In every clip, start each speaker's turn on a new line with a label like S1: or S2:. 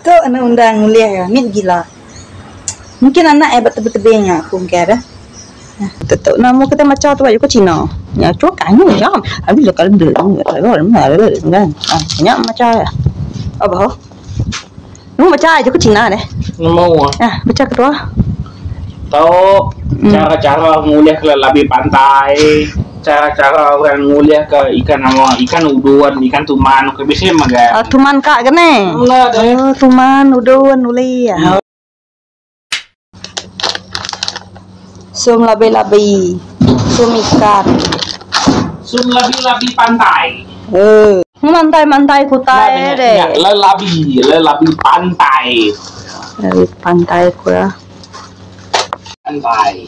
S1: Tu anak undang ngulih iya mit gila. Mungkin anak iya ba tebing-tebing nya aku engka deh. Tu nama kita macha tu ba Cina. Nya chua kanyu jam. Nya macha iya. Oh bah. Nemu baca jaku Cina deh.
S2: Nemu.
S1: Ah, baca ketua.
S2: Tau cara-cara ngulih ke labi pantai, cara-cara orang ngulih ke ikan nama ikan udun, ikan tuman ke bisi mega.
S1: Oh, tuman ka ke ne?
S2: Enda deh.
S1: Oh, tuman, udun, uli. Sum labi-labi. Sum ikan.
S2: Sum labi-labi pantai.
S1: Eh. Mantai-mantai kutai deh.
S2: Lelabi, lelabi pantai.
S1: Lelabi pantai ku ya.
S2: Pantai.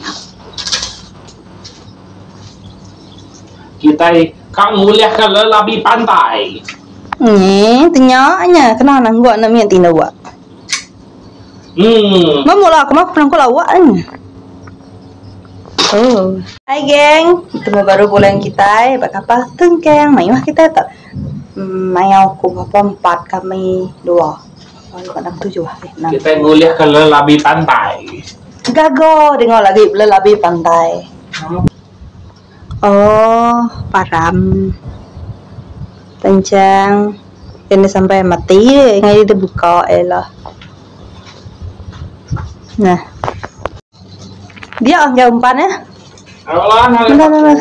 S2: Kitai ka ngulihka lelabi pantai.
S1: Nyi, tenya nya kena nanggut enda mih tinda wak.
S2: Hmm.
S1: Memula aku mah penangkul awak ni. Oh. Hai geng, betemu baru bulan kitai ba kapal tengkeng mayuh kitai tu. Mayau ku berapa empat kami dua. Lima enam tujuh eh enam.
S2: Kitai ngulihka lelabi pantai.
S1: Gaga dengar lagi lelabi pantai. Oh, param. Tencang. Kena sampai mati ngai dia buka eh lah. Nah. Dia enggau umpan eh. Bentar, bentar.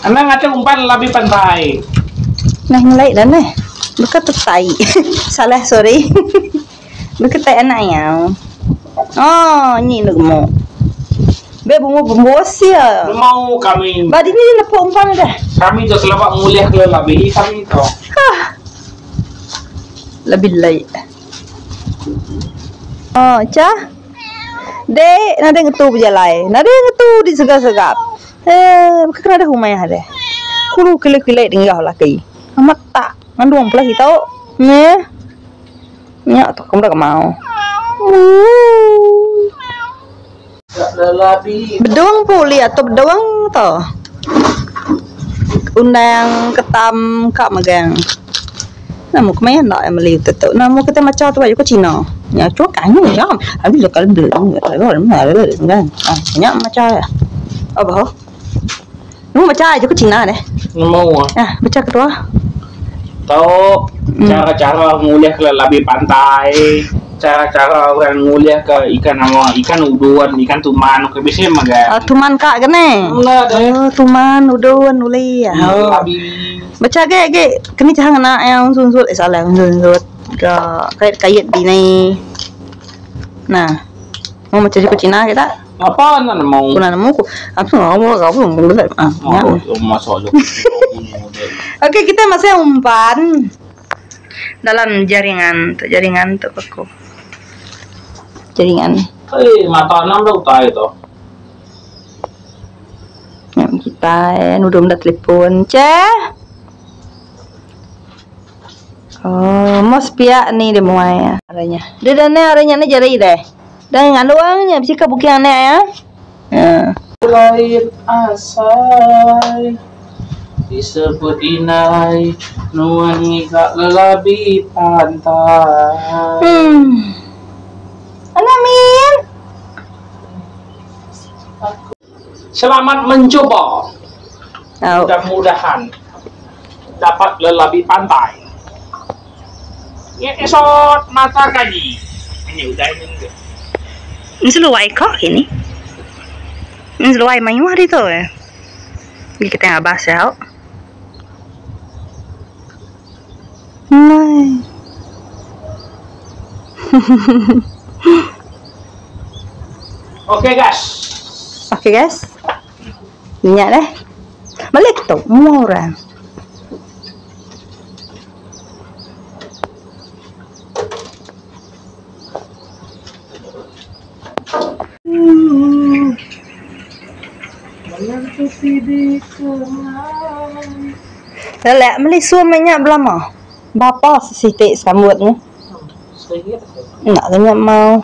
S2: Anang ngacau umpan lebih pantai.
S1: Nah, ngelai dah neh. Bukan tetai. Salah, sorry. Bukan tai anak yau. Oh, ni nak gemuk. Be bunga bumbu sia.
S2: Mau kami.
S1: Ba dini dia nepuk umpan dah.
S2: Kami tu selamat ngulih ke lebih kami tu.
S1: Hah. Lebih laik. Oh, cah. Dek, nadai ngetu bejalai. Nadai ngetu di segap-segap. Eh, bukan kena ada humai ada. Kulu kile-kile denggah laki. Amat tak ngandung pula kita. Neh. Nya tu aku enda mau. Bedung puli atau bedung tu. Undang ketam ka megang. Nama ku maya enda meli utai tu. Nama kita macha tu ba jaku Cina. Nya chua kanyu jam. Nya macha iya. Oh bah. Nemu macha jaku Cina deh.
S2: Nemu.
S1: Ah, bacha ketua.
S2: Tau cara-cara ngulih ke labi pantai, cara-cara orang ngulih ke ikan nama ikan udun, ikan tuman ke bisi mega.
S1: Oh, tuman ka ke ne?
S2: Enda deh.
S1: Oh, tuman, udun, uli. Oh.
S2: Labi.
S1: Bacha agi agi keni chah ngena iya unsut-unsut eh salah unsut-unsut ga kait-kait dini. Nah. Mau macha jaku Cina kita.
S2: Apa enda nemu?
S1: Ku enda nemu ku. Okey kita masih umpan dalam jaringan tu jaringan tu aku. Jaringan.
S2: Eh mata enam dah utai tu.
S1: Yang kita eh nuduh enda telefon. Ceh. Oh, mos piak ni dia muai aranya. Dia dah ni aranya ni jari deh. Dah ngandung nya bisi ka bukit anak ya. Ha.
S2: Lain asai disebut indai nuan ngiga lelabi pantai.
S1: Hmm. Anak min.
S2: Selamat mencuba.
S1: Oh.
S2: Mudah-mudahan dapat lelabi pantai. Nya esot mata kaji. Ini udah ini ke.
S1: Ini seluai kok ini. Ini seluai mayuh hari tu eh. Ini kita ngabas ya. Nai.
S2: Okay guys.
S1: Okay guys. Minyak deh. Balik tu, mua orang. Lelak meli suam minyak belama. Bapa sesitik sambut ni. Nak tanya mau.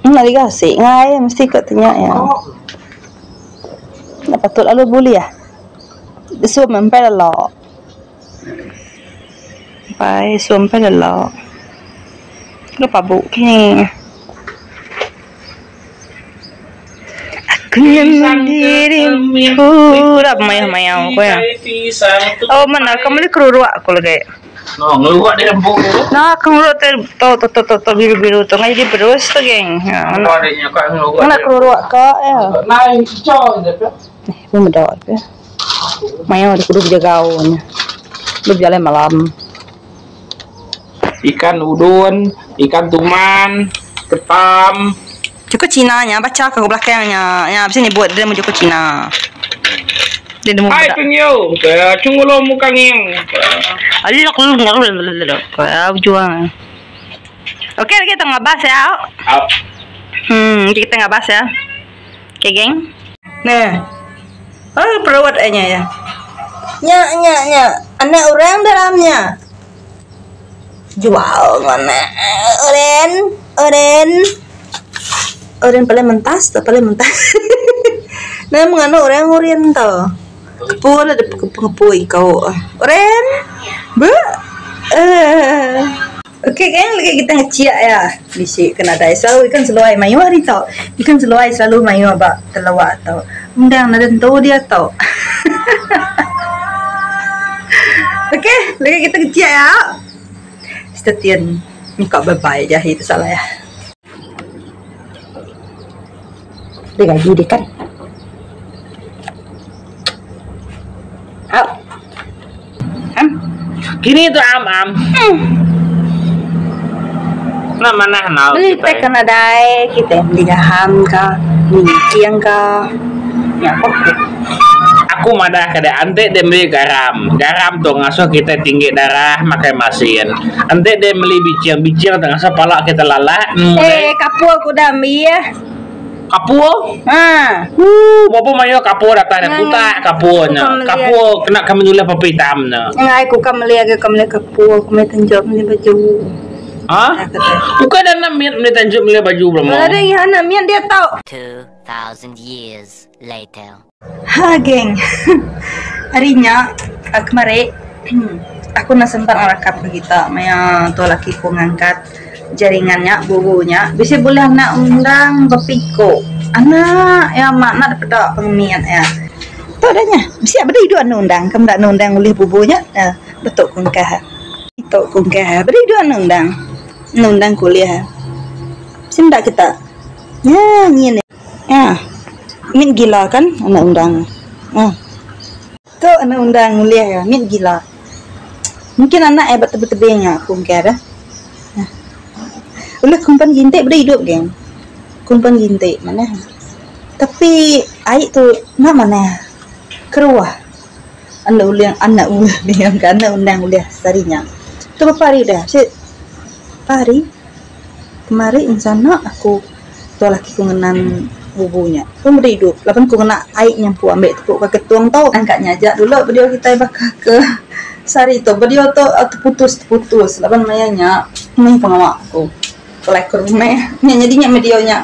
S1: Nak digasik ngai mesti ko tanya ya. Nak patut lalu boleh ah. Suam sampai lelak. Empai suam empai lelak. Kena pabuk kini. Aku nyaman diriku. Dah mayau-mayau ko ya. Oh mana kamu beli keruak aku lagi.
S2: No, ngeluak dia empu.
S1: Nah, aku ngeluak tu tu tu tu tu, tu biru-biru tu ngai jadi berus tu geng. Ha,
S2: mana.
S1: Mana keruak ka ya.
S2: Nah, hijau je.
S1: Eh, pun beda ke. Mayau dia kudu bejagau nya. Lu bejalai malam.
S2: Ikan udun, ikan tuman, ketam.
S1: Jaku Cina nya bacha ke belakang nya. Nya bisi nyebut dia nemu jaku Cina. Dia nemu
S2: Hai pengiu, ke chungulo muka nging.
S1: Juang. Okey lagi kita ngabas ya. Hmm, kita ngabas ya. Okey geng. Nah. Oh, perawat nya ya. Nya nya nya anak orang dalamnya. Jual mana? Oren, oren. Oren paling mentas, tu paling mentas. Nah, menganu orang oren tu. Kepu ada pengepu kau. Oren. Bu. Eh. Okey geng, lagi kita ngeciak ya. Bisi kena dai selalu ikan seluai mayuh hari tu. Ikan seluai selalu mayuh ba telawak tu. Undang nada tentu dia tu. Okey, lagi kita ngeciak ya. Stay tune. Muka bye-bye jahi tu salah ya. Dia gaji dia kan. Au.
S2: Am. Kini tu am am. Hmm. Nah mana nau.
S1: Beli tek kena dai kita beli gaham ka, minyak ka. Ya okey.
S2: Aku madah kada enti deh meli garam. Garam tu ngasuh kitai tinggi darah makai masin. Enti deh meli bicing, bicing tu ngasuh pala kitai lalak nemu
S1: deh. Eh kapur ku udah ambi ya.
S2: Kapur?
S1: Ha.
S2: Ooh berapa mayuh kapur datai dah kutak kapur nya. Kapur kena kami nyulih papa hitam nya.
S1: Enggai ku ka meli agi ka meli kapur, ku meli tanjung meli baju.
S2: Ha? Bukan anak mit meli tanjung meli baju belama.
S1: Ada yang anak mit dia tau.
S3: 2000 years later.
S1: Ha geng. Hari nya kemari aku enda sempat ngerakam ke kita maya tua laki ku ngangkat jaringan nya bubu nya bisi bulih anak undang bepiko anak iya mak enda dep peda pengemit iya. Tu dah nya bisi beda idup anu undang ke meda anu undang ulih bubu nya betu ku engkah. Tu ku engkah beda idup anu undang anu undang kuliah. Bisi meda kita nya nyin. Nya. Mit gila kan anak undang. Nya. Tu anak undang ulih iya mit gila. Mungkin anak iya ba tebing-tebing nya ku engka dah. Nya. Ulih kumpan ginti beda idup geng. Kumpan ginti manah. Tapi ai tu enda manah. Keruah. Enda ulih anak ulih anak undang ulih sehari nya. Tu berapa hari dah. Sik. Berapa hari. Kemari ensana aku tua laki ku ngenan bubu nya. Pun meda idup laban ku ngena ai nyampu ambi tepu ka ketung tu. Angkat nya aja dulu video kitai baka ke sehari tu. Video tu teputus teputus laban maya nya mih pengawa aku pulai ke rumah. Nya nyadi nya video nya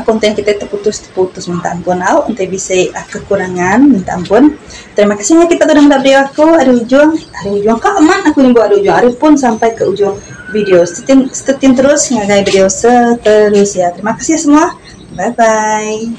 S1: konten kitai teputus teputus minta ampun au enti bisi kekurangan minta ampun. Terima kasih ngagai kita udah meda video aku ari ujung ari ujung ka amat aku nyebut ari ujung ari pun sampai ke ujung. Video stay tune terus ngagai video seterus ya. Terima kasih semua. Bye bye.